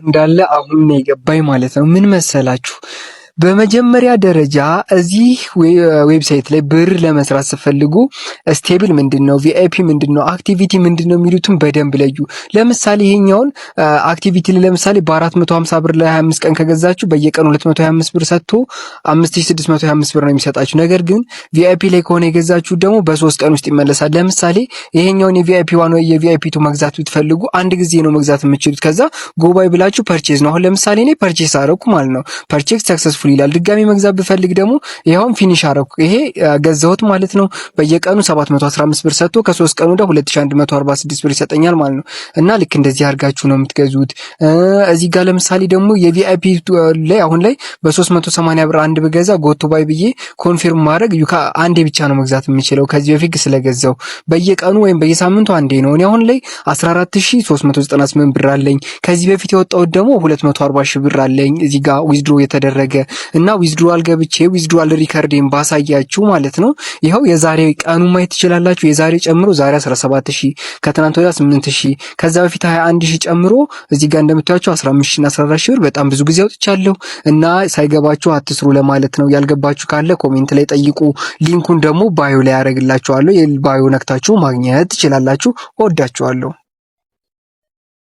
እንዳለ አሁን ነው የገባኝ ማለት ነው። ምን መሰላችሁ? በመጀመሪያ ደረጃ እዚህ website ላይ ብር ለመስራት ስትፈልጉ stable ምንድን ነው፣ VIP ምንድን ነው፣ activity ምንድን ነው የሚሉትን በደንብ ለዩ። ለምሳሌ ይሄኛውን activity ላይ ለምሳሌ በ450 ብር ላይ 25 ቀን ከገዛችሁ በየቀኑ 225 ብር ሰጥቶ 5625 ብር ነው የሚሰጣችሁ። ነገር ግን VIP ላይ ከሆነ የገዛችሁ ደግሞ በ3 ቀን ውስጥ ይመለሳል። ለምሳሌ ይሄኛውን የ VIP 1 ወይ የ VIP 2 መግዛት ብትፈልጉ አንድ ጊዜ ነው መግዛት የምትችሉት። ከዛ go buy ብላችሁ purchase ነው። አሁን ለምሳሌ እኔ purchase አረኩ ማለት ነው። Purchase successful ይላል። ድጋሚ መግዛት ብፈልግ ደግሞ ይኸውም finish አረኩ። ይሄ ገዛሁት ማለት ነው። በየቀኑ 715 ብር ሰጥቶ ከ3 ቀኑ ወደ 2146 ብር ይሰጠኛል ማለት ነው። እና ልክ እንደዚህ አድርጋችሁ ነው የምትገዙት። እዚህ ጋር ለምሳሌ ደግሞ የ VIP ላይ አሁን ላይ በ380 ብር አንድ ብገዛ go to buy ብዬ confirm ማድረግ አንዴ ብቻ ነው መግዛት የምችለው ከዚህ በፊት ስለገዛው በየቀኑ ወይም በየሳምንቱ አንዴ ነው። እኔ አሁን ላይ 14,398 ብር አለኝ። ከዚህ በፊት ያወጣሁት ደግሞ 240 ሺህ ብር አለኝ እዚህ ጋር withdraw የተደረገ። እና withdrawal ገብቼ withdrawal record ኤን ባሳያችሁ ማለት ነው። ይኸው የዛሬ ቀኑ ማየት ትችላላችሁ። የዛሬ ጨምሮ ዛሬ 17,000፣ ከትናንት ወዲያ 8,000፣ ከዛ በፊት 21,000 ጨምሮ እዚህ ጋር እንደምታዩቸው 15 ሺህ እና 14 ሺህ ብር በጣም ብዙ ጊዜ አውጥቻለሁ። እና ሳይገባችሁ አትስሩ ለማለት ነው። ያልገባችሁ ካለ comment ላይ ጠይቁ። Link ኡን ደግሞ bio ላይ ያደርግላችኋለሁ። Bio ነክታችሁ ማግኘት ትችላላችሁ። እወዳችኋለሁ።